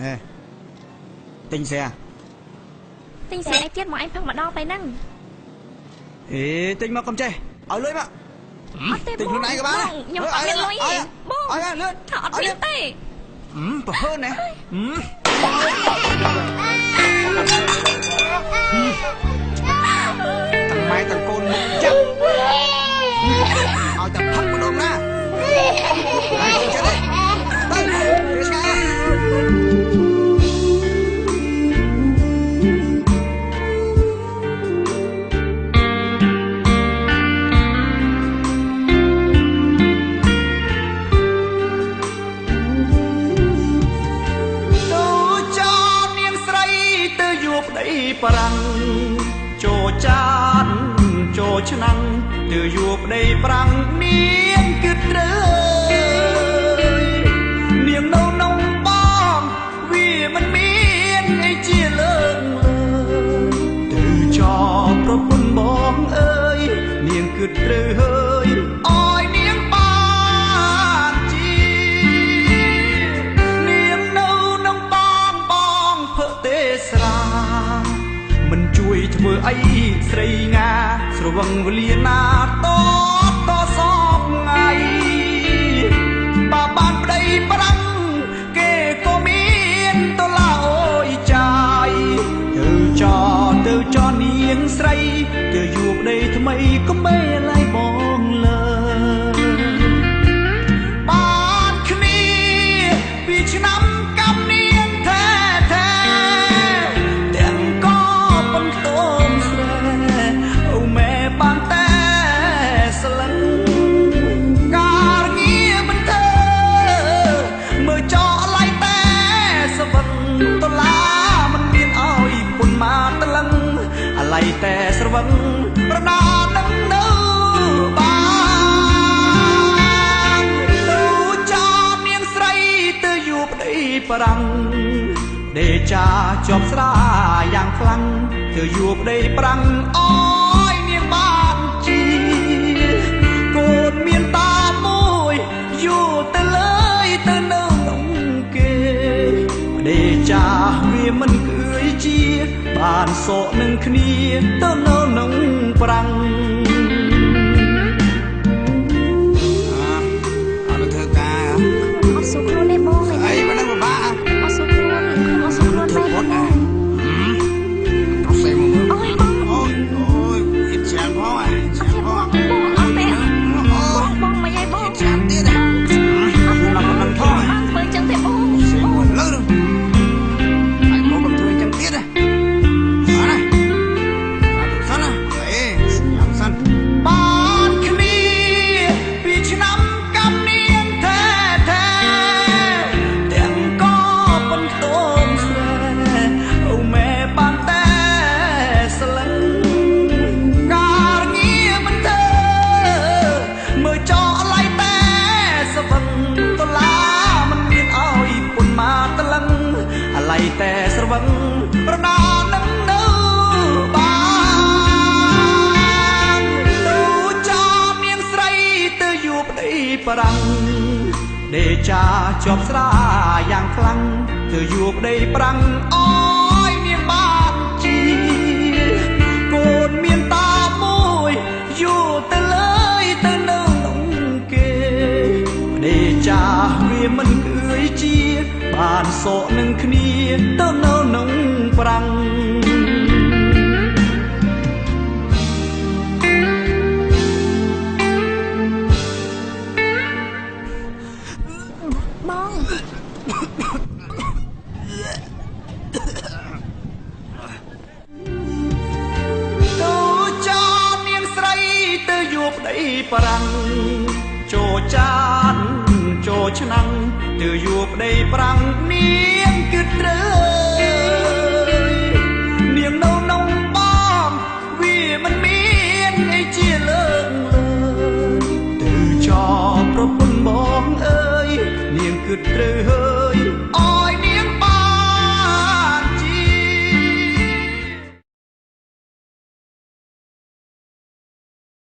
ហេទិញស្រា ទិញស្រាអីទៀតមកឯងផឹកម្ដងទៅហ្នឹង អេទិញមកកុំចេះឲ្យលុយមក អត់ទេ ទិញខ្លួនឯងក៏បាន ខ្ញុំអត់មានលុយទេបង ឲ្យលឿន ថាអត់មានទេ ប្រហើនណាទាំងម៉ែទាំងកូនមុខចាប់ឲ្យតែផឹកម្ដងណាហើយចេះទេទៅឆ្ងាយ ប្រាំងចូលចានចូលឆ្នាំទៅយួប្តីប្រាំងនាងគិតត្រូវនាងនៅនំបងវាមិនមានអីជាលើកលើទៅចោប្រពន្ធបងអើយនាងគិតត្រូវហើយអើយនាងបានជានាងនៅនំបងបងភើទេស្រាមិនជួយធ្វើអីស្រីងាស្រវឹងវលាណាតតសពថ្ងៃបើបានប្តីប្រាំងគេក៏មានតឡាអូយចាយទៅចោទៅចោនាងស្រីទៅយួប្តីថ្មីកុំមេឡៃបងលើបានគ្នាពីឆ្នាំកម្មនាងថែថែទាំងក៏ប៉ុនខ្ទមស្រែអូម៉ែបានតែស្លឹងការងារមិនធ្វើមើលចោឡៃតែសវឹងដុល្លារមិនមានឲ្យពុនមកតលឹងអាឡៃតែស្រវឹងប្រណានឹងនៅបានទៅចោនាងស្រីទៅយូប្តីប្រាំងដេចាជាប់ស្រាយ៉ាងខ្លាំងទៅយូប្តីប្រាំងអើយនាងបានជាកូនមានតាមួយយូទៅលើយទៅនៅក្នុងគេប្តីចាវាមិនគឿយជាបានសក់នឹងគ្នាទៅនៅក្នុងប្រាំងអត់ធ្វើការ អត់ស៊ូខ្លួនទេបង អីមិននឹងពិបាក អត់ស៊ូខ្លួនខ្ញុំអត់ស៊ូខ្លួនមែនបង ប្រុសសេមកមើល អូយបង អូយអូយហិតច្រើនផងអាច្រើនផង បងអត់ទេបងបងមិនអីបង ច្រើនទៀតអាដល់មិនផង ធ្វើចឹងទេបង សេមកលើហើយមកកុំធ្វើចឹងទៀតណាអរណាអត់សិនណាអេញ៉ាំសិនបានគ្នាពីឆ្នាំកម្មនាងថែថែទាំងក៏ប៉ុនខ្ទមស្រែអូម៉ែបានតែស្លឹងការងារមិនធ្វើមើលចោឡៃតែសវឹងដុល្លារមិនមានឲ្យពុនមកតលឹងអាឡៃតែស្រវឹងប្រណានឹងនៅបានទៅចោនាងស្រីទៅយួប្តីប្រាំងដេចាជាប់ស្រាយ៉ាងខ្លាំងទៅយួប្តីប្រាំងអើយនាងបានជាកូនមានតាមួយយូទៅលើយទៅនៅក្នុងគេប្តីចាវាមិនគឿយជាបានសក់នឹងគ្នាទៅនៅក្នុងប្រាំង បង ទៅចោនាងស្រីទៅយួប្តីប្រាំងចូលចានចូលឆ្នាំទៅយួប្តីប្រាំងនាងគិតត្រូវ